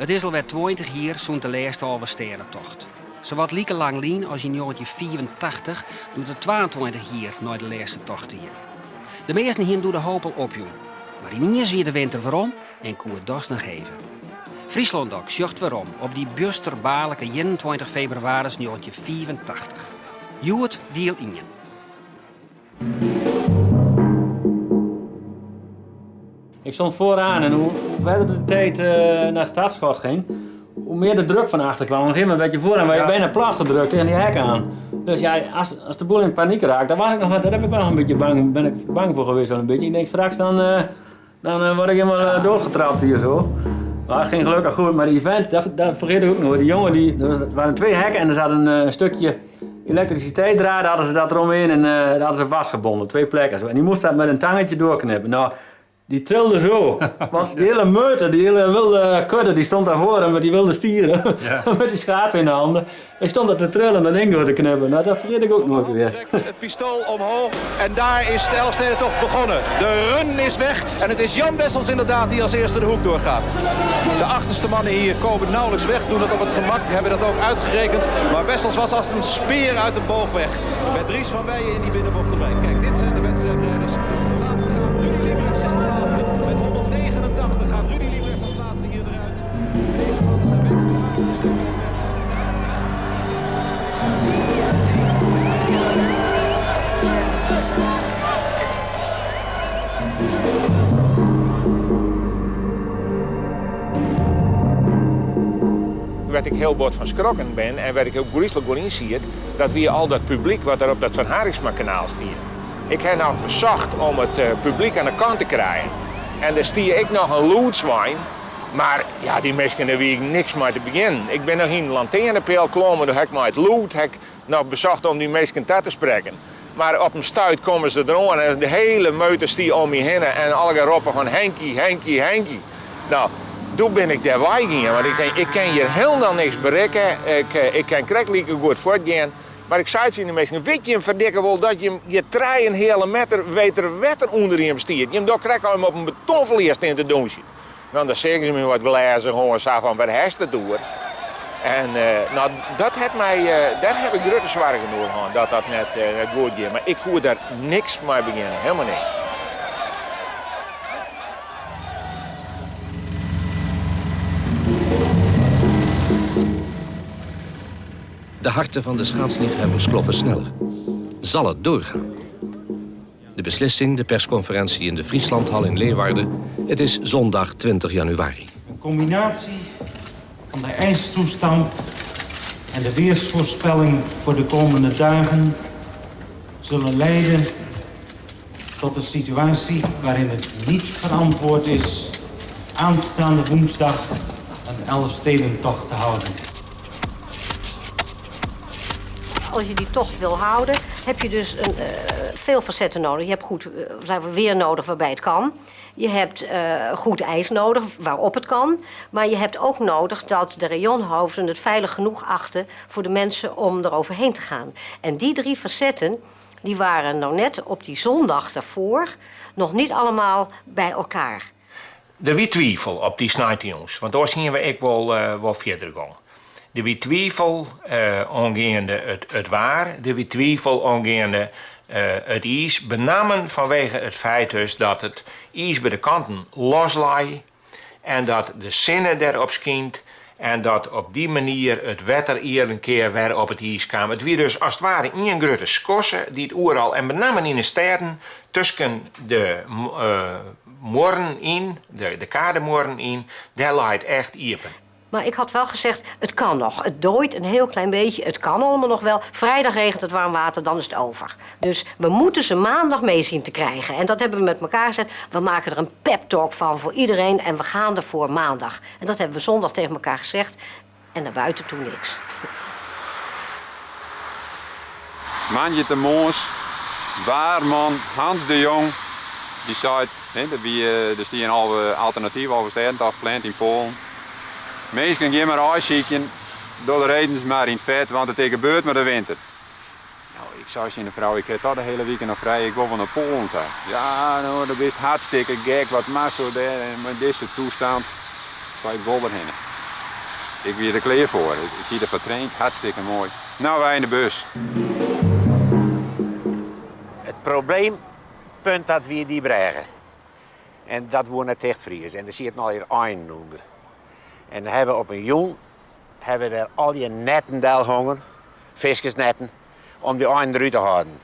It is alwer 20 jier sûnt de lêste Alvestêdetocht. Sawat like lang lyn as yn 1985, doe't it 22 jier nei de lêste tocht wie. De measten hiene doe de hoop al opjûn. Mar yniens wie de winter werom en koe it dochs noch even. Fryslân Dok sjocht werom op dy bjusterbaarlike 21 febrewaris 1985. Hjoed diel ien. Ik stond vooraan en hoe verder de tijd naar het startschot ging, hoe meer de druk van achter kwam. Op een gegeven moment werd je vooraan werd je bijna plat gedrukt tegen die hek aan. Dus ja, als de boel in paniek raakt, daar, was ik nog, daar heb ik wel nog een beetje bang, ben ik bang voor geweest. Wel een beetje. Ik denk straks dan word ik helemaal doodgetrapt hier zo. Maar het ging gelukkig goed. Maar die event, dat vergeet ik ook nooit. Die jongen, er waren twee hekken en er zat een stukje elektriciteitsdraad, hadden ze dat eromheen en dat hadden ze vastgebonden. Twee plekken. En die moest dat met een tangetje doorknippen. Nou, die trilde zo. Want die hele meute, die hele wilde kudde, die stond daarvoor en met die wilde stieren, met die schaats in de handen. Die stond daar te trillen en dat ding door te knippen. Nou, dat vergeet ik ook nooit weer. Trekt het pistool omhoog en daar is de Elfstedentocht begonnen. De run is weg en het is Jan Wessels inderdaad die als eerste de hoek doorgaat. De achterste mannen hier komen nauwelijks weg, doen dat op het gemak, hebben dat ook uitgerekend. Maar Wessels was als een speer uit de boog weg. Met Dries van Weijen in die binnenbocht erbij. Kijk, dit zijn de wedstrijdrijders. De laatste gaan Rudy Liebrechts is de laatste. Met 189 gaat Rudy Liebrechts als laatste hier eruit. Deze mannen zijn weg, nu gaan ze een stukje weg. Wêr't ik hiel bot fan skrokken bin en wêr't ik ook gryslik oer yn siet, dat wie al dat publyk wat der op dat Van Harinxmakanaal stie. Ik ha noch besocht om it publyk oan de kant te krijen. En der stie ek noch in lûdswein, mar ja, dy minsken dêr wie ek niks mei te begjinnen. Ik bin noch yn in lantearnepeal klommen, doe ha ik mei it lûd ha ik noch besocht om dy minsken ta te sprekken. Mar op in stuit komme se deroan en de hiele meute stie om my hinne en allegear roppen fan Henkie, Henkie, Henkie. No, doe bin ik dêr weigien, want ik tink, ik kin hjir hielendal niks berikke, ik kin krekt like goed fuortgean. Mar ik sei tsjin de minsken, wit jim ferdikke wol dat jim hjir trijenheale meter wetter ûnder jim stiet? Jim dogge krekt of jim op in betonflier stean te dûnsjen. No, dan seagen se my wat glêzich oan, sa fan, wêr hast it oer? En no, dat hat my, dêr haw ik grutte soargen oer hân, dat dat net goed gie. Mar ik koe der niks mei begjinne, helemaal niks. De harten van de schaatsliefhebbers kloppen sneller. Zal het doorgaan? De beslissing, de persconferentie in de Frieslandhal in Leeuwarden. Het is zondag 20 januari. Een combinatie van de ijstoestand en de weersvoorspelling voor de komende dagen zullen leiden tot een situatie waarin het niet verantwoord is aanstaande woensdag een Elfstedentocht te houden. Als je die tocht wil houden, heb je dus veel facetten nodig. Je hebt goed weer nodig waarbij het kan. Je hebt goed ijs nodig waarop het kan. Maar je hebt ook nodig dat de rayonhoofden het veilig genoeg achten voor de mensen om eroverheen te gaan. En die drie facetten die waren nou net op die zondag daarvoor nog niet allemaal bij elkaar. Der wie twivel op dy sneintejûns, want oars hiene we ek wol fierder gong. Der wie twivel oangeande it waar, der wie twivel oangeande it iis, benammen fanwege it feit dus dat it iis by de kanten los lei en dat de sinne derop skynt en dat op dy manier it wetter ier in kear wer op it iis kaam. It wie dus as it ware ien grutte skosse dy't oeral en benammen yn de stêden tusken de muorren yn, de kademuorren yn, dêr lei it echt iepen. Maar ik had wel gezegd, het kan nog. Het dooit een heel klein beetje, het kan allemaal nog wel. Vrijdag regent het warm water, dan is het over. Dus we moeten ze maandag mee zien te krijgen. En dat hebben we met elkaar gezegd. We maken er een pep talk van voor iedereen en we gaan ervoor maandag. En dat hebben we zondag tegen elkaar gezegd. En naar buiten toe niks. Moandeitemoarns, waarman Hans de Jong, dy seit, der wie, der stie in alternatyf Alvestêdentocht pland yn Poalen. Minsken gean mar aaisykjen, doch de redens mar yn it fet, want it is gebeurd mei de winter. No, ik sei tsjin de frou, ik ha toch de hiele wike noch frij, ik wol wol nei Poalen ta. Ja, no, do bist hartstikke gek, wat moatsto dêr en mei dizze toestand? Sei ik wol derhinne. Ik wie der klear foar. Ik hie derfoar traind, hartstikke moai. No, wy yn de bus. It probleempunt dat wie dy brêge. En dat woe net tichtfrieze en der sieten allegear einen ûnder. En dan hawwe we op in jûn hawwe we der allegear netten delhongen, fiskersnetten, om dy einen derút te hâlden.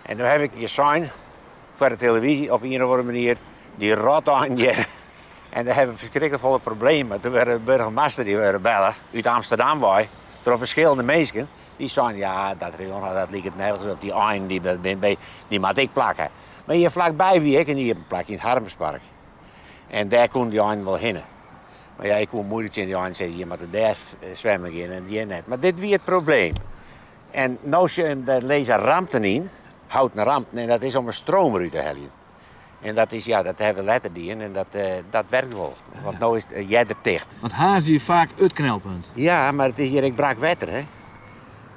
En doe haw ik sein foar de televyzje op ien of oare manier dy roteinen hjir. En dêr hawwe we ferskriklik folle problemen. Doe waard de boargemaster dy wurde belle út Amsterdam wei troch ferskillende minsken. Dy seinen ja, dat rioel dat liket nergens op, dy einen dy, dy moat ik plakke. Mar hjir flakby wie ek in iepen plak yn it Harmspark. En dêr koenen dy einen wol hinne. Mar ja, ik koe moeilik tsjin dy einen sizze, jim moatte dêr swimmen gean en hjir net. Mar dit wie it probleem. En no sjoch, dêr lizze ramten yn, houten ramten, en dat is om 'e stroom derút te heljen. En dat is, ja, dat hawwe we letter dien en dat, dat werkt wol. Want no is it earder ticht. Want Harns wie faak it knelpunt. Ja, mar it is hjir ek brak wetter, hè.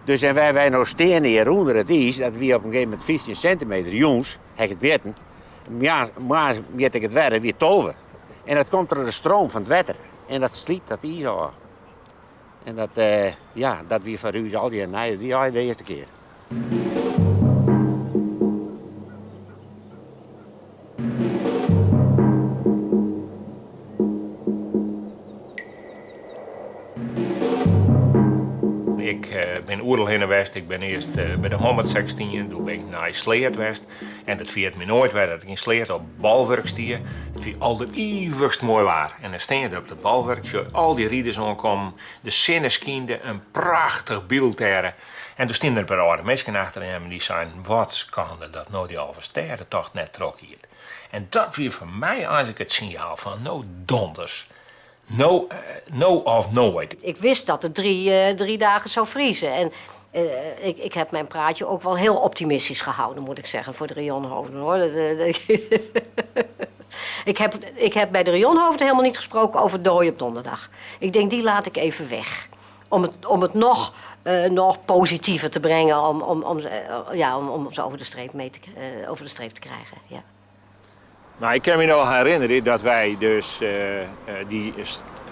Dus en wêr wy no steane hjir ûnder it iis, dat wie op in gegeven momint 15 sintimeter, jûns ha ik it mjitten, moarns mjit ik it wer, it wie 12. En dat komt troch de stroom fan it wetter en dat slyt dat iis ôf. En dat, ja, dat wie foar ús allegear nij, dat wie allegear de earste kear. Ik bin oeral hinne west. Ik bin earst by de 116, doe bin ik nei Sleat west. En it ferjit my noait wer dat ik yn Sleat op Bolwurk stie. It wie alderivichst moai waar. En dan stean je der op dat bolwurk, sjoch al dy riders oankommen. De sinne skynde, in prachtich byld dêre. En doe stiene der in pear âlde minsken achter him en dy seinen, wat skande dat no dy Alvestêdetocht net trochgiet. En dat wie foar my eigenlik it sinjaal fan no donders, no, no of noait. Ik wist dat it drie dagen zou vriezen. En ik heb mijn praatje ook wel heel optimistisch gehouden, moet ik zeggen, voor de rayonhoofden, hoor. Ik heb, ik heb bij de rayonhoofden helemaal niet gesproken over dooi op donderdag. Ik denk, die laat ik even weg. Om het nog positiever te brengen, ja, om ze over de streep, mee te, over de streep te krijgen. Ja. Nou, ik kan me nog herinneren dat wij dus dy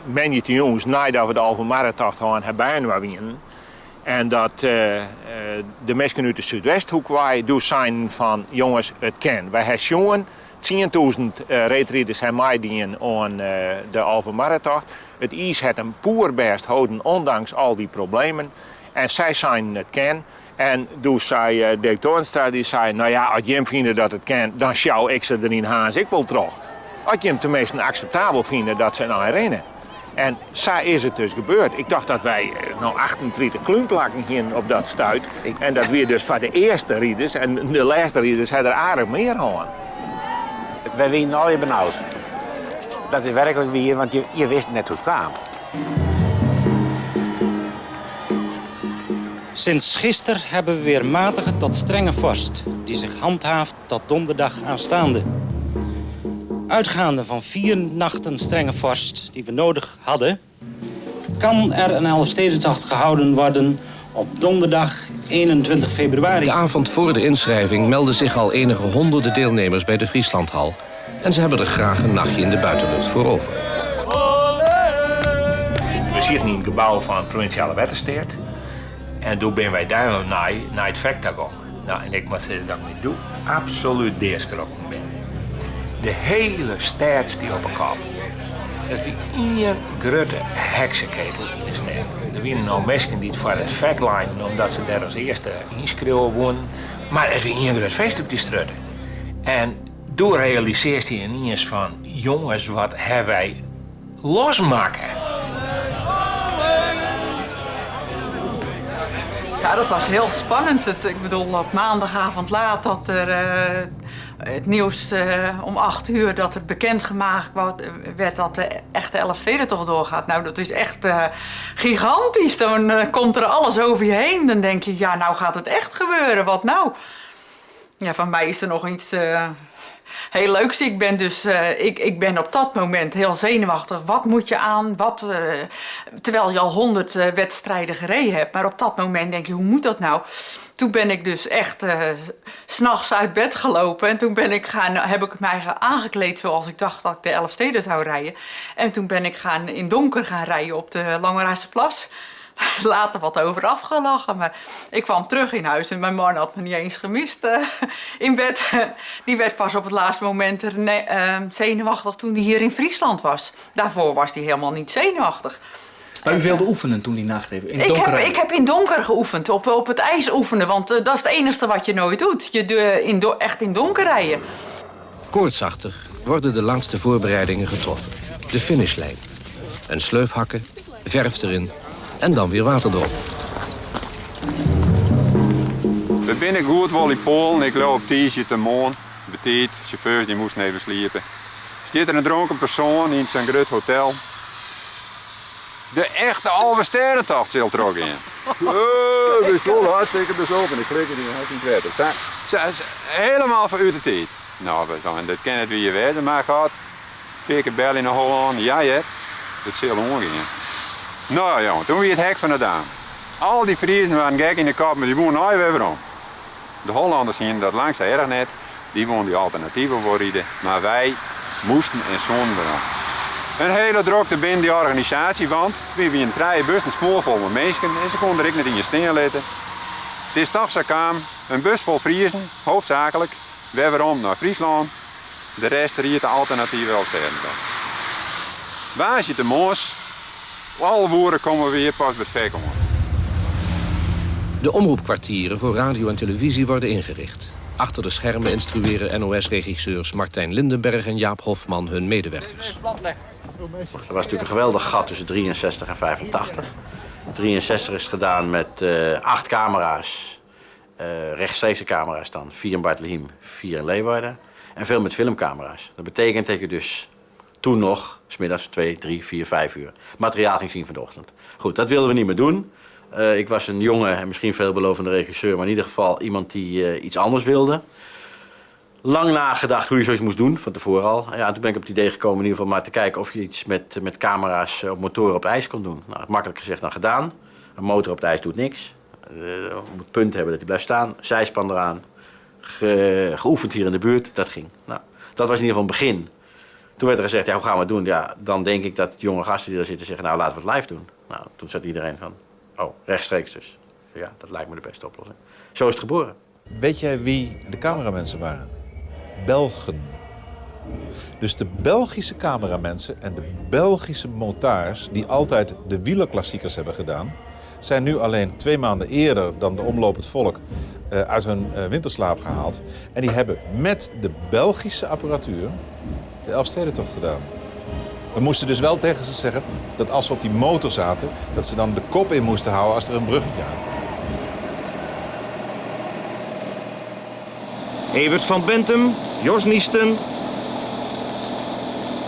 moandeitejûns neidat we de Alvemarretocht hân ha byinoar wienen. En dat de minsken út de Súdwesthoek wei doe seinen fan jonges, it kin. Wy ha sjoen, 10.000 reedriders ha meidien oan de Alvemarretocht. It iis hat him poerbêst holden, ondanks al dy problemen. En sy seinen it kin. En doe sei Dirk Toornstra, dy sei, no ja, as jim fine dat it kin, dan sjou ik se der yn Harns ek wol troch. As jim teminsten akseptabel fine dat se in ein rinne. En sa is it dus gebeurd. Ik tocht dat wy no 38 klúnplakken hienen op dat stuit. En dat wie dus foar de earste riders. En de lêste riders ha der aardich mear hân. Wy wienen allegear benaud. Dat is werklik wier, want je wisten net hoe't it kaam. Sinds gisteren hebben we weer matige tot strenge vorst, die zich handhaaft tot donderdag aanstaande. Uitgaande van 4 nachten strenge vorst die we nodig hadden, kan er een Elfstedentocht gehouden worden op donderdag 21 februari. De avond voor de inschrijving melden zich al enige honderden deelnemers bij de Frieslandhal. En ze hebben er graag een nachtje in de buitenlucht voor over. We sieten yn it gebou fan Provinsjale Wettersteat. En doe binne wy dêr nei it fek ta gong. Nou, en ik moat sizze dat ik my doe absolút deaskrokken bin. De hiele stêd stie op 'e kop. It wie ien grutte hekseketel yn 'e stêd. Der wienen al minsken dy't foar it fek leinen omdat se dêr as earste ynskriuwe woenen. Mar it wie ien grut feest op dy strjitte. En doe realisearrest dy yniens fan, jonges, wat ha wy losmakke? Ja, dat was heel spannend. Ik bedoel, op maandagavond laat dat er het nieuws om 8 uur dat er bekendgemaakt werd dat de echte Elfstedentocht doorgaat. Nou, dat is echt gigantisch. Dan komt er alles over je heen. Dan denk je, ja, nou gaat het echt gebeuren. Wat nou? Ja, van mij is er nog iets. Heel leuks. Ik ben dus ik, ik ben op dat moment heel zenuwachtig. Wat moet je aan? Wat, terwijl je al 100 wedstrijden gereden hebt. Maar op dat moment denk je, hoe moet dat nou? Toen ben ik dus echt 's nachts uit bed gelopen. En toen ben ik gaan, heb ik mij aangekleed zoals ik dacht dat ik de Elfsteden zou rijden. En toen ben ik gaan, in donker gaan rijden op de Langeraarse Plas. Later wat over afgelachen, maar ik kwam terug in huis en mijn man had me niet eens gemist in bed. Die werd pas op het laatste moment zenuwachtig toen hij hier in Friesland was. Daarvoor was hij helemaal niet zenuwachtig. Maar u wilde oefenen toen die nacht even, in Ik donker heb, rijden. ik heb in donker geoefend, op het ijs oefenen, want dat is het enige wat je nooit doet. Je echt in donker rijden. Koortsachtig worden de laatste voorbereidingen getroffen. De finishlijn. Een sleuf hakken, verf erin en dan weer water erop. We binnen goed wel in Polen. Ik loop op tientje te morgen. Betiet, chauffeurs die moesten even sliepen. Zit er een dronken persoon in zijn groot hotel. De echte Alversterrentocht zit er ook in. Oh, dat is toch hartstikke bezopen. Ik klik het niet, ik niet weten. Ze, helemaal voor u de tijd. Nou, we zeggen, dat ken het wie je weet, maar gaat. Pik bel in Holland, ja, ja. Dat zal omgaan. Nou jongen, toen weer het hek van de dam. Al die Friesen waren gek in de kop, maar die wonen nooit weer om. De Hollanders zien dat langs de erg net, die wonen die alternatieven voor rijden. Maar wij moesten en zonden erom. Een hele drukte binnen die organisatie, want we hebben een trein bus, een spoor vol met mensen en ze konden er ook niet in je steen letten. Het is toch zo kwam, een bus vol Friesen, hoofdzakelijk, we weer om naar Friesland. De rest riet de alternatieve Elfstedentocht. Waar zit de moos? Alle woorden komen weer pas bij het vek om. De omroepkwartieren voor radio en televisie worden ingericht. Achter de schermen instrueren NOS-regisseurs Martijn Lindenberg en Jaap Hofman hun medewerkers. Er was natuurlijk een geweldig gat tussen 63 en 85. 63 is het gedaan met 8 camera's, rechtstreekse camera's dan. 4 in Bartlehiem, 4 in Leeuwarden. En veel met filmcamera's. Dat betekent dat je dus toen nog, 's middags 2, 3, 4, 5 uur, materiaal ging zien van de ochtend. Goed, dat wilden we niet meer doen. Ik was een jonge en misschien veelbelovende regisseur, maar in ieder geval iemand die iets anders wilde. Lang nagedacht hoe je zoiets moest doen, van tevoren al. Ja, toen ben ik op het idee gekomen in ieder geval maar te kijken of je iets met camera's op motoren op ijs kon doen. Nou, makkelijk gezegd dan gedaan. Een motor op het ijs doet niks. Je moet punt hebben dat hij blijft staan. Zijspan eraan. Geoefend hier in de buurt, dat ging. Nou, dat was in ieder geval een begin. Toen werd er gezegd, ja, hoe gaan we het doen? Ja, dan denk ik dat jonge gasten die daar zitten zeggen, nou, laten we het live doen. Nou, toen zat iedereen van, oh, rechtstreeks dus. Ja, dat lijkt me de beste oplossing. Zo is het geboren. Weet jij wie de cameramensen waren? Belgen. Dus de Belgische cameramensen en de Belgische montaars, die altijd de wielerklassiekers hebben gedaan, zijn nu alleen 2 maanden eerder dan de Omloop het Volk uit hun winterslaap gehaald. En die hebben met de Belgische apparatuur de Elfstedentocht gedaan. We moesten dus wel tegen ze zeggen dat als ze op die motor zaten, dat ze dan de kop in moesten houden als er een bruggetje aan kwam. Evert van Bentum, Jos Niesten,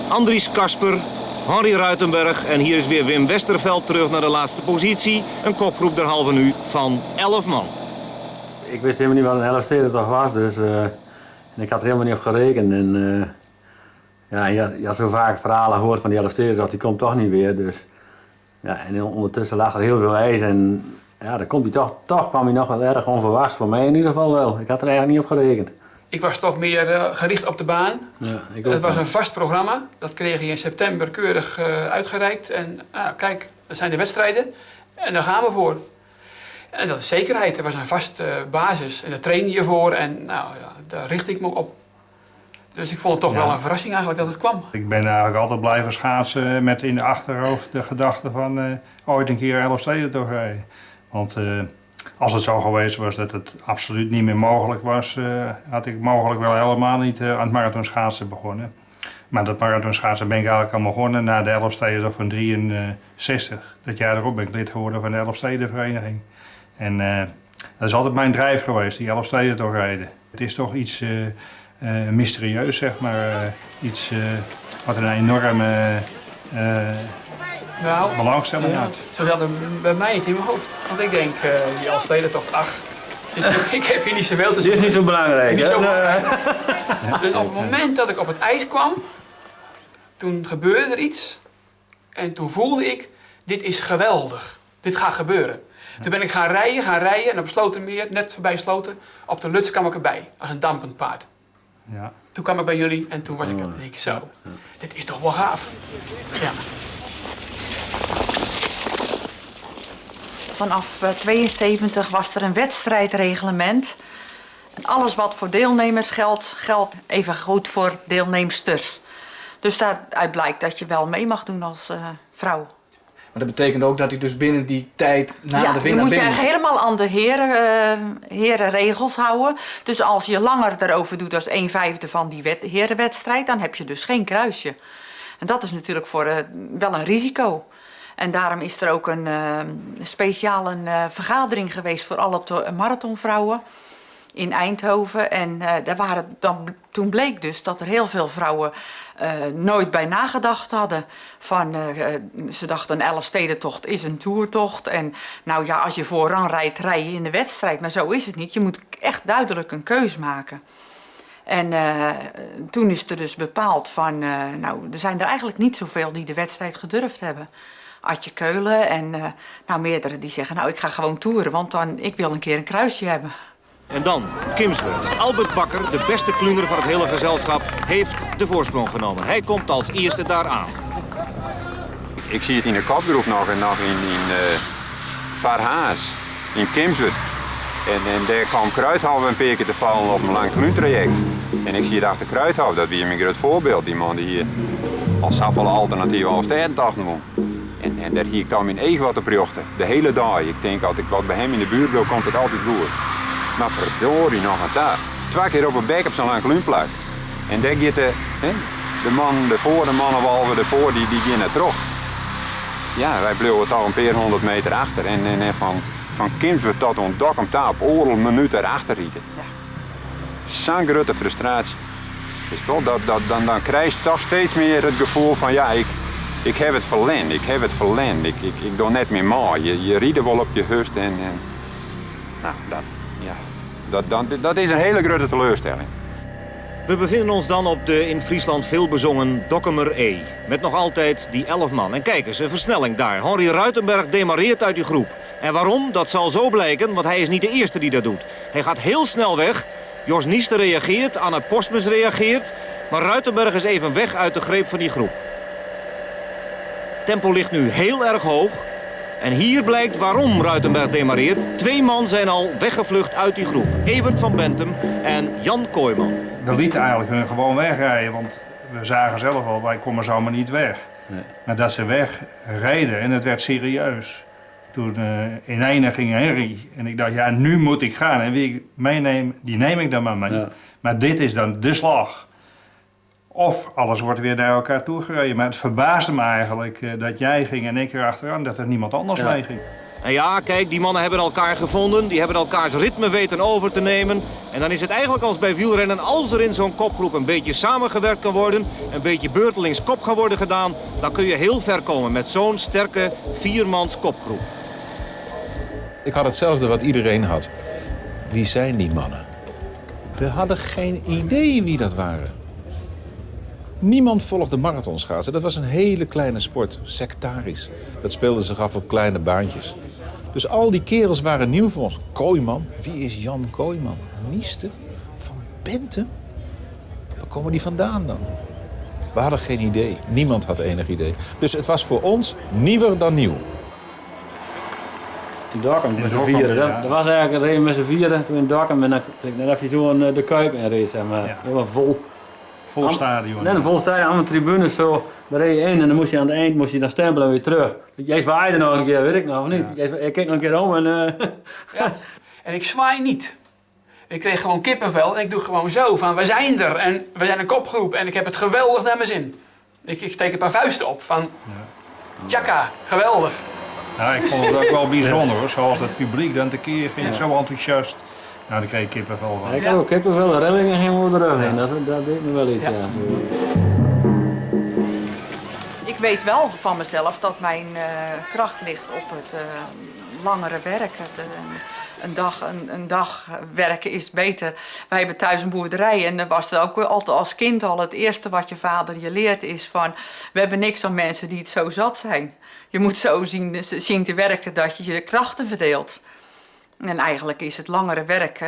Andries Kasper, Henri Ruitenberg en hier is weer Wim Westerveld terug naar de laatste positie. Een kopgroep derhalve nu van 11 man. Ik wist helemaal niet wat een Elfstedentocht was, dus en ik had er helemaal niet op gerekend. En, ja, je had zo vaak verhalen gehoord van die Elfstedentocht, die komt toch niet weer. Dus, ja, en ondertussen lag er heel veel ijs en ja, dan komt hij toch kwam hij nog wel erg onverwachts, voor mij in ieder geval wel. Ik had er eigenlijk niet op gerekend. Ik was toch meer gericht op de baan. Ja, ik ook. Het was een vast programma. Dat kreeg je in september keurig uitgereikt. En kijk, dat zijn de wedstrijden. En daar gaan we voor. En dat is zekerheid. Er was een vaste basis. En daar trainde je voor. En nou, ja, daar richt ik me op. Dus ik vond het toch wel een verrassing eigenlijk dat het kwam. Ik ben eigenlijk altijd blijven schaatsen met in de achterhoofd de gedachte van ooit een keer Elfstedentocht rijden. Want als het zo geweest was dat het absoluut niet meer mogelijk was, had ik mogelijk wel helemaal niet aan het marathonschaatsen begonnen. Maar dat marathonschaatsen ben ik eigenlijk al begonnen na de Elfstedentocht van 63. Dat jaar erop ben ik lid geworden van de Elfstedenvereniging. En dat is altijd mijn drijf geweest, die Elfstedentocht rijden. Het is toch iets mysterieus, zeg maar. Iets wat een enorme belangstelling had. Zo zat het bij mij niet in mijn hoofd. Want ik denk, die Elfstedentocht, ach, Ik heb hier niet zoveel te Dit is niet zo belangrijk. Niet hè? zo belangrijk. Dus op het moment dat ik op het ijs kwam, toen gebeurde er iets. En toen voelde ik, dit is geweldig. Dit gaat gebeuren. Toen ben ik gaan rijden, gaan rijden. En op Slotermeer, net voorbij Sloten, op de Luts kwam ik erbij. Als een dampend paard. Ja. Toen kwam ik bij jullie en toen was ik, ik zo, dit is toch wel gaaf. Ja. Vanaf 72 was er een wedstrijdreglement. En alles wat voor deelnemers geldt, geldt even goed voor deelnemsters. Dus daaruit blijkt dat je wel mee mag doen als vrouw. Maar dat betekent ook dat u dus binnen die tijd na ja, de je winnaar moet je binnen eigenlijk helemaal aan de herenregels houden. Dus als je langer erover doet dan 1/5 van die herenwedstrijd, dan heb je dus geen kruisje. En dat is natuurlijk voor wel een risico. En daarom is er ook een speciale vergadering geweest voor alle marathonvrouwen in Eindhoven. En toen bleek dus dat er heel veel vrouwen nooit bij nagedacht hadden. Ze dachten een Elfstedentocht is een toertocht. En nou ja, als je vooraan rijdt, rij je in de wedstrijd. Maar zo is het niet. Je moet echt duidelijk een keus maken. En toen is er dus bepaald van, nou, er zijn er eigenlijk niet zoveel die de wedstrijd gedurfd hebben. Adje Keulen en meerdere die zeggen, nou, ik ga gewoon toeren, want dan, ik wil een keer een kruisje hebben. En dan Kimswert. Albert Bakker, de beste kluner van het hele gezelschap, heeft de voorsprong genomen. Hij komt als eerste daar aan. Ik zie het in de kopgroep nog en nog in Varhaas, in Kimswert. En daar kwam Kruithof een paar keer te vallen op een lang kluuntraject. En ik zie het achter Kruithof, dat was mijn groot voorbeeld. Die man die hier al zoveel alternatieven al sterrentochten won. En daar hier ik dan mijn ego wat op richten, de hele dag. Ik denk als ik wat bij hem in de buurt wil, komt het altijd goed. Maar verdorie nog een daar. 2 keer op een bek op zo'n lang kluunplak. En daar gaat de man ervoor, de mannenwalven ervoor, die gaan er terug. Ja, wij bleven het al een paar 100 meter achter. En van Kimswert tot aan Dokkum daar op oorlog minuut erachter rijden. Zo'n grote frustratie. Is het wel, dan krijg je toch steeds meer het gevoel van ja, ik heb het verlend, ik heb het verlend, ik doe net meer mee. Je rijdt wel op je hust en nou, dat, ja, dat, dan, dat is een hele grote teleurstelling. We bevinden ons dan op de in Friesland veelbezongen Dokkumer Ee. Met nog altijd die 11 man. En kijk eens, een versnelling daar. Henri Ruitenberg demareert uit die groep. En waarom? Dat zal zo blijken, want hij is niet de eerste die dat doet. Hij gaat heel snel weg. Jos Niester reageert, Anne Postmus reageert. Maar Ruitenberg is even weg uit de greep van die groep. Tempo ligt nu heel erg hoog. En hier blijkt waarom Ruitenberg demareert. 2 man zijn al weggevlucht uit die groep. Evert van Bentum en Jan Kooijman. We lieten eigenlijk hun gewoon wegrijden, want we zagen zelf al, wij komen zomaar niet weg. Nee. Maar dat ze wegreden en het werd serieus. Toen in ene ging Henry en ik dacht, ja, nu moet ik gaan. En wie ik meeneem, die neem ik dan maar mee. Ja. Maar dit is dan de slag. Of alles wordt weer naar elkaar toegereden. Maar het verbaasde me eigenlijk dat jij ging en ik erachteraan, dat er niemand anders mee ging. En ja, kijk, die mannen hebben elkaar gevonden. Die hebben elkaars ritme weten over te nemen. En dan is het eigenlijk als bij wielrennen, als er in zo'n kopgroep een beetje samengewerkt kan worden, een beetje beurtelings kop kan worden gedaan, dan kun je heel ver komen met zo'n sterke 4-mans kopgroep. Ik had hetzelfde wat iedereen had. Wie zijn die mannen? We hadden geen idee wie dat waren. Niemand volgde marathonschaatsen. Dat was een hele kleine sport, sectarisch. Dat speelde zich af op kleine baantjes. Dus al die kerels waren nieuw voor ons. Kooijman? Wie is Jan Kooijman? Niester? Van Bentum? Waar komen die vandaan dan? We hadden geen idee. Niemand had enig idee. Dus het was voor ons nieuwer dan nieuw. In Dokkum In met z'n Dokkum, vieren. ja. Dat was eigenlijk een reden met z'n vieren. Toen in Dokkum en dan kreeg ik net even zo de Kuip in reed, zeg maar. Ja. Helemaal vol. Vol stadion. Net een vol stadion, allemaal tribunes zo. Daar reed je in en dan moest je aan het eind moest je dan stempelen en weer terug. Jij zwaaide nog een keer, weet ik nog of niet? Ja. Jij keek nog een keer om en Ja. En ik zwaai niet. Ik kreeg gewoon kippenvel en ik doe gewoon zo van we zijn er en we zijn een kopgroep en ik heb het geweldig naar mijn zin. Ik steek een paar vuisten op van tjaka, geweldig. Nou, ik vond het ook wel bijzonder hoor, zoals dat publiek dan tekeer ging, zo enthousiast. Nou, daar kreeg ik kippenvel van. Ja, ik had ook kippenvel, de rillingen gingen over de rug heen. Dat deed me wel iets, ja. Ik weet wel van mezelf dat mijn kracht ligt op het langere werk. Het, een, dag, een dag werken is beter. Wij hebben thuis een boerderij en dan was het ook altijd als kind al het eerste wat je vader je leert is van we hebben niks aan mensen die het zo zat zijn. Je moet zo zien te werken dat je je krachten verdeelt. En eigenlijk is het langere werk,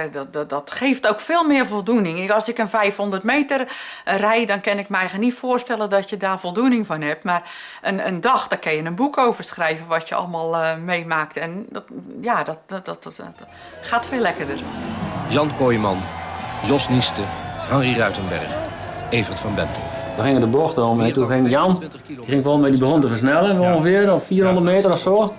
dat geeft ook veel meer voldoening. Als ik een 500 meter rijd, dan kan ik mij niet voorstellen dat je daar voldoening van hebt. Maar een dag, daar kun je een boek over schrijven wat je allemaal meemaakt. En dat, ja, dat gaat veel lekkerder. Jan Kooijman, Jos Niesten, Henri Ruitenberg, Evert van Benthem. We gingen de bocht om en toen ging Jan, die ging volgens mij, die begon te versnellen, ongeveer, of 400 meter of zo.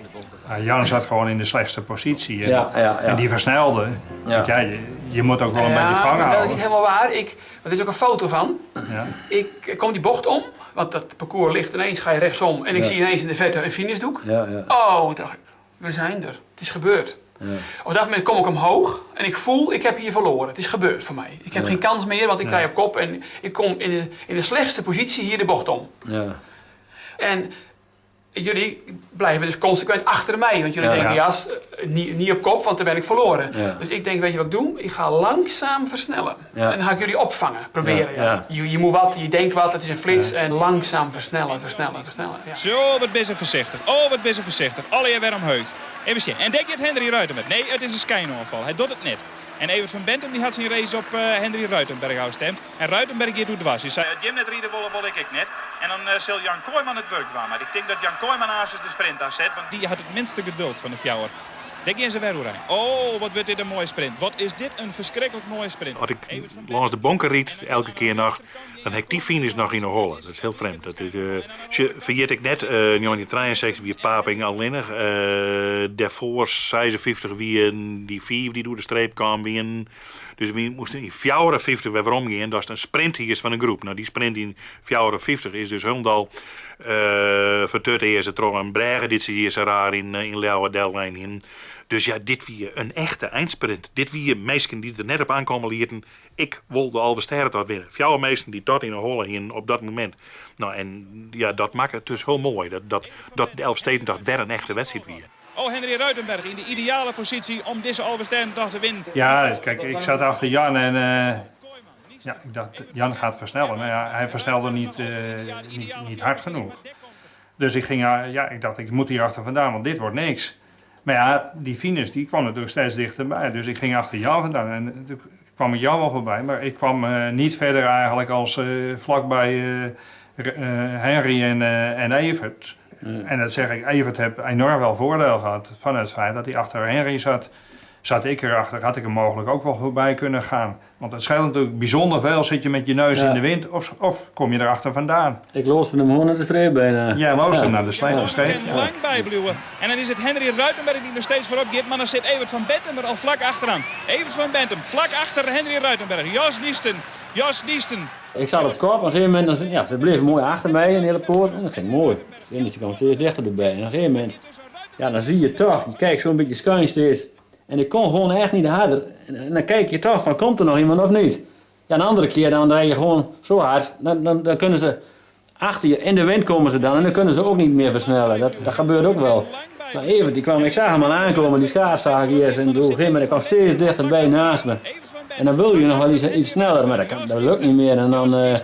Jan zat gewoon in de slechtste positie. En, en die versnelde. Want ja, je moet ook wel een beetje gang houden. Dat is niet helemaal waar. Want er is ook een foto van. Ja. Ik kom die bocht om, want dat parcours ligt ineens, ga je rechtsom. En ik zie ineens in de verte een finishdoek. Oh, dacht ik, we zijn er. Het is gebeurd. Ja. Op dat moment kom ik omhoog en ik voel, ik heb hier verloren. Het is gebeurd voor mij. Ik heb geen kans meer, want ik rij op kop en ik kom in de slechtste positie hier de bocht om. Ja. En jullie blijven dus consequent achter mij. Want jullie denken, ja, niet op kop, want dan ben ik verloren. Ja. Dus ik denk, weet je wat ik doe? Ik ga langzaam versnellen. Ja. En dan ga ik jullie opvangen, proberen. Ja, Ja. ja. Je moet wat, je denkt wat, het is een flits. En langzaam versnellen, versnellen, versnellen. Ja. Zo, wat ben ze voorzichtig. Oh, wat ben ze voorzichtig. Alle weer omhoog. Even zien. En denk je het Henry Ruitenberg? Nee, het is een schijnoorval. Hij doet het net. En Evert van Benthem die had zijn race op Henry Ruitenberg afgestemd. En Ruitenberg hier doet dwars. Hij zei, Jim net rieden wollen, wil ik net. En dan zal Jan Kooijman het werk doen. Maar ik denk dat Jan Kooijman haast de sprint afzet. Want die had het minste geduld van de fjouwer. Denk je ze weer hoe Oh, wat wordt dit een mooie sprint. Wat is dit een verschrikkelijk mooie sprint. Als ik langs de bonken riet, elke keer nog, dan heb ik die finish nog in de holle. Dat is heel vreemd. Dat is, vergeet ik net, 1963 wie Paping alleenig. Daarvoor 56 wie die 4 die door de streep kwam. Wie dus we moesten in 54 weer omgaan. Dat is een sprint hier is van een groep. Nou, die sprint in 54 is dus helemaal vertut eerst het een bregen dit ze hier zo raar in Leeuwarden in. Dus ja, dit wie een echte eindsprint. Dit wie meisjes die er net op aankomen lieten. Ik wil de Alversterren winnen. Fjouwer meesten die tot in de holle hier op dat moment. Nou, en ja, dat maakt het dus heel mooi. Dat de Elfstedentocht weer een echte wedstrijd wie. Oh, Henry Ruitenberg in de ideale positie om deze Alversterrentocht te winnen. Ja, kijk, ik zat achter Jan en ja, ik dacht, Jan gaat versnellen. Maar ja, hij versnelde niet hard genoeg. Dus ik ging, ja, ik dacht, ik moet hier achter vandaan, want dit wordt niks. Maar ja, die finish die kwam natuurlijk steeds dichterbij. Dus ik ging achter Jan vandaan en toen kwam ik Jan wel voorbij. Maar ik kwam niet verder eigenlijk als vlakbij Henry en Evert. Ja. En dat zeg ik, Evert heeft enorm wel voordeel gehad van het feit dat hij achter Henry zat. Zat ik erachter, had ik hem mogelijk ook wel voorbij kunnen gaan. Want het scheelt natuurlijk bijzonder veel, zit je met je neus in de wind of kom je erachter vandaan. Ik loosde hem gewoon naar de streep bijna. Jij loosde hem naar de streep. Ja. Lang bijbluwen. En dan is het Henry Ruitenberg die nog steeds voorop gaat, maar dan zit Evert van Benthem er al vlak achteraan. Evert van Benthem, vlak achter Henry Ruitenberg. Jos Niesten, Jos Niesten. Ik zat op kop, op een gegeven moment, dan, ja, ze bleven mooi achter mij een hele poos. En dat ging mooi. De kwam steeds dichter erbij. En op een gegeven moment, ja, dan zie je toch, je kijkt zo'n beetje schuin steeds. En ik kon gewoon echt niet harder. En dan kijk je toch van, komt er nog iemand of niet? Ja, een andere keer dan rij je gewoon zo hard. Dan kunnen ze achter je, in de wind komen ze dan. En dan kunnen ze ook niet meer versnellen. Dat gebeurt ook wel. Maar Evert, die kwam, ik zag hem al aankomen, die schaars zag ik eerst. En op een gegeven moment, hij kwam steeds dichterbij naast me. En dan wil je nog wel iets sneller, maar dat lukt niet meer. En dan,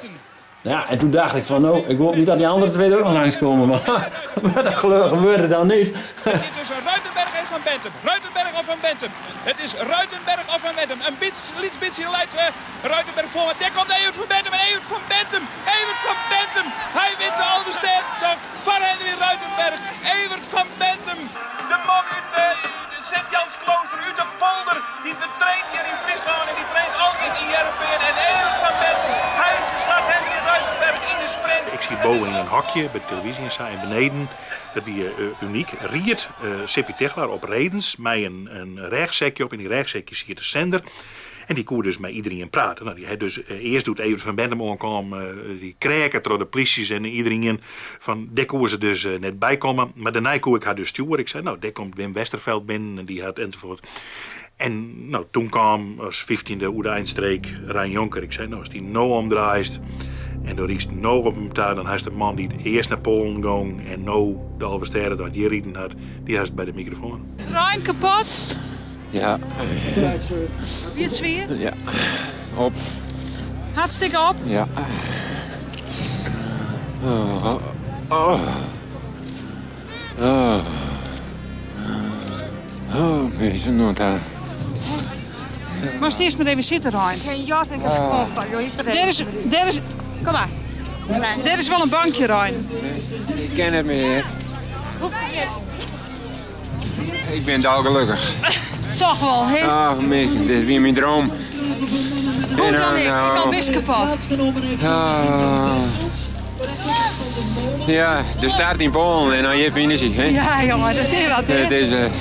ja, en toen dacht ik van, nou, ik hoop niet dat die andere twee er ook nog langskomen. Maar dat gebeurde dan niet. Tussen Ruitenberg en Van Benthem. Ruitenberg of Van Benthem. Het is Ruitenberg of Van Benthem. Een liets beetje leidt Ruitenberg voor. Maar daar komt Evert van Benthem. En Evert van Benthem. Evert van Benthem. Hij wint de Alversterrentocht van Henry Ruitenberg. Evert van Benthem. De man uit Sint-Jansklooster, uit de polder. Die traint hier in Friesland en die traint altijd in Heerenveen. En Evert van Benthem. Hij verslaat Henry Ruitenberg in de sprint. Ik zie boven in een hokje bij de televisie en zo en beneden. Dat wie uniek. Riet Sippy Tichelaar op redens met een rechtszekje op. In die rechtszekje zie je de zender. En die koer dus met iedereen praten. Nou, die had dus, eerst doet Evert van Benthem aankwam, die kreken door de polities en iedereen van daar koer ze dus net bij komen. Maar daarna koer ik haar dus sturen. Ik zei, nou, daar komt Wim Westerveld binnen en die had enzovoort. En nou, toen kwam als 15e oer de eindstreek Rein Jonker. Ik zei, nou, als die nou omdraait En do rydst no op him ta, dan hast de man dy't earst nei Poalen gong en no de Alvestêdetocht hjir riden hat, dy hast by de mikrofoan. Rein kapot? Ja. Wie it swier? Ja. Op. Hartstikke op? Ja. Oh. Oh. Oh. Oh, minsken, no ta. Moatst earst mar even sitte, Rein. Geen jas en geen koffer. Dêr is, dêr is, Kom mar. Dêr is wol in bankje, Rein. Ik kin net mear. Ik bin dolgelokkich. Toch wol, hè? Ach, minsken, dit wie myn dream. Hoe dan ek, ik al bist kapot. Ah. Ja, de start yn Poalen en dan hjir finish, hè? Ja, jongen, dat is wat, hè? Het is,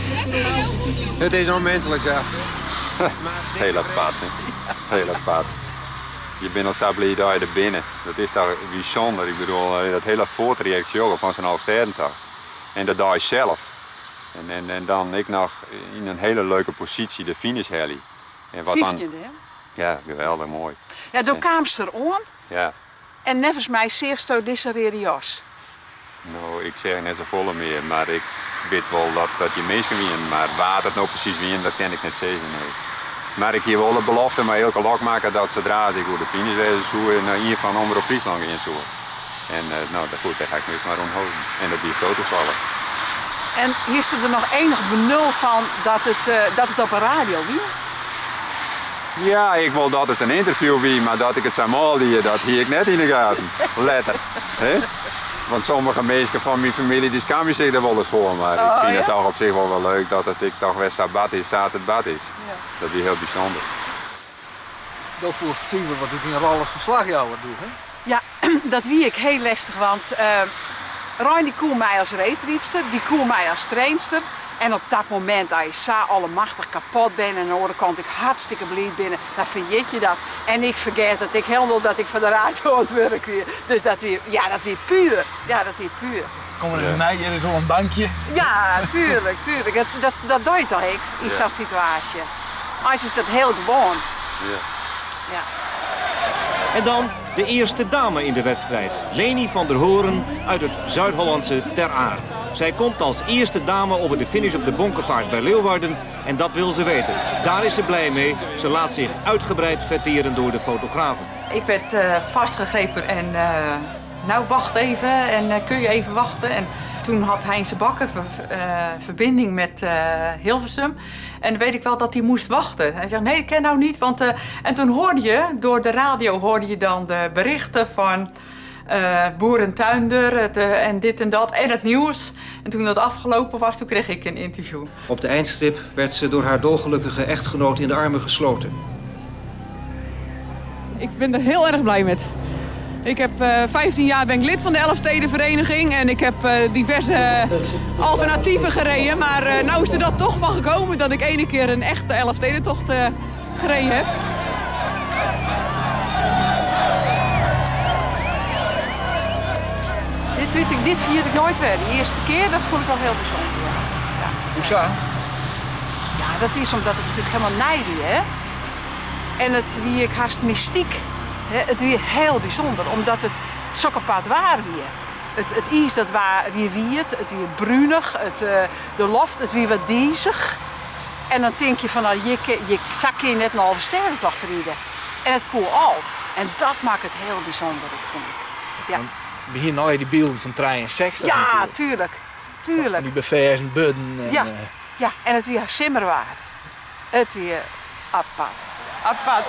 het is onmenselijk, ja. Heel apart, hè? Heel apart. Je bent al sa bliid dat je der binne. Dat is toch bysûnder. Ik bedoel, dat hiele foartrajekt sjogge fan sa'n Alvestêdentocht. En de dei sels. En, en, en dan ek noch yn in hiele leuke posysje de finish helje. En wat dan, 15e, hè? Ja, geweldich moai. Ja, do kaamst der oan. Ja. En neffens my seachsto dizze reade jas. No, ik seach net safolle mear, mar ik wit wol dat dat hjir minsken wienen. Mar wa't it no presys wienen, dat kin ik net sizzen, nee. Mar ik hie wol de belofte mei Eelke Lok makke dat sadra as ik oer de finish wêze soe, nei ien fan Omrop Fryslân gean soe. En no, goed, dêr ha ik my ek mar oan holden. En dat wie sto tafallich. En hiest der noch enich benul fan dat it, dat it op 'e radio wie? Ja, ik wol dat it in ynterview wie, mar dat ik it sa mâl die, dat hie ik net yn 'e gaten. Letter. Hè? Want sommige minsken fan myn famylje dy skamje sich der wolris foar, mar ik fyn it toch op sich wol wer leuk dat it ek toch wer sa bard is sa't it bard is. Dat wie hiel bysûnder. Do foelst suver wat út dyn rol as ferslachjouwer doe, hè? Ja, dat wie ek hiel lestich, want Rein dy koe my as reedrydster, dy koe my as trainster. En op dat momint dat je sa allemachtich kapot binne en oan de oare kant ek hartstikke bliid binne, dan ferjit je dat. En ik fergeat it ek hielendal dat ik foar de radio oan it wurk wie. Dus dat wie, ja, dat wie puer. Ja, dat wie puer. Kom mar even mei, hjir is wol in bankje. Ja, tuerlik, tuerlik. Dat, dat, dat doe je toch ek yn sa'n situaasje. Eins is dat hiel gewoan. Ja. Ja. En dan de eerste dame in de wedstrijd, Leni van der Hoorn uit het Zuid-Hollandse Ter Aar. Zij komt als eerste dame over de finish op de Bonkevaart bij Leeuwarden en dat wil ze weten. Daar is ze blij mee. Ze laat zich uitgebreid fetteren door de fotografen. Ik werd uh, vastgegrepen en uh, nou wacht even en uh, kun je even wachten. En toen had Heinze Bakker ver, verbinding met Hilversum. En dan weet ik wel dat hij moest wachten. Hij zegt, nee, ik ken nou niet. Want, en toen hoorde je, door de radio hoorde je dan de berichten van uh, boer en tuinder het, uh, en dit en dat en het nieuws. En toen dat afgelopen was, toen kreeg ik een interview. Op de eindstrip werd ze door haar dolgelukkige echtgenoot in de armen gesloten. Ik ben er heel erg blij met. Ik heb uh, 15 jaar ben ik lid van de Elfstedenvereniging en ik heb uh, diverse alternatieven gereden. Maar uh, nou is er dat toch van gekomen dat ik ene keer een echte Elfstedentocht gereden heb. Dit, weet ik, dit vier ik nooit weer. De eerste keer, dat vond ik wel heel bijzonder. Ja. Ja. Hoe zo? Ja, dat is omdat het natuurlijk helemaal nij wie, hè. En it wie ek hast mystyk. Hè? It wie hiel bysûnder, omdat it sok apart waar wie. It, it iis dat wa, wie wiet, it wie brunich, it, uh, de loft, it wie wat dizich. En dan tink je fan, nou, hjir, hjir, sa kin je net in Alvestêdetocht ride. En it koe al. En dat makket it hiel bysûnder, ik fûn ik. Ja. We hiene al dy bylden fan 63 Ja, natuerlik. tuerlik. Tuerlik. Fan dy beferzen buorden. En, Ja, eh, ja, en it wie simmerwaar. It wie apart. Apart.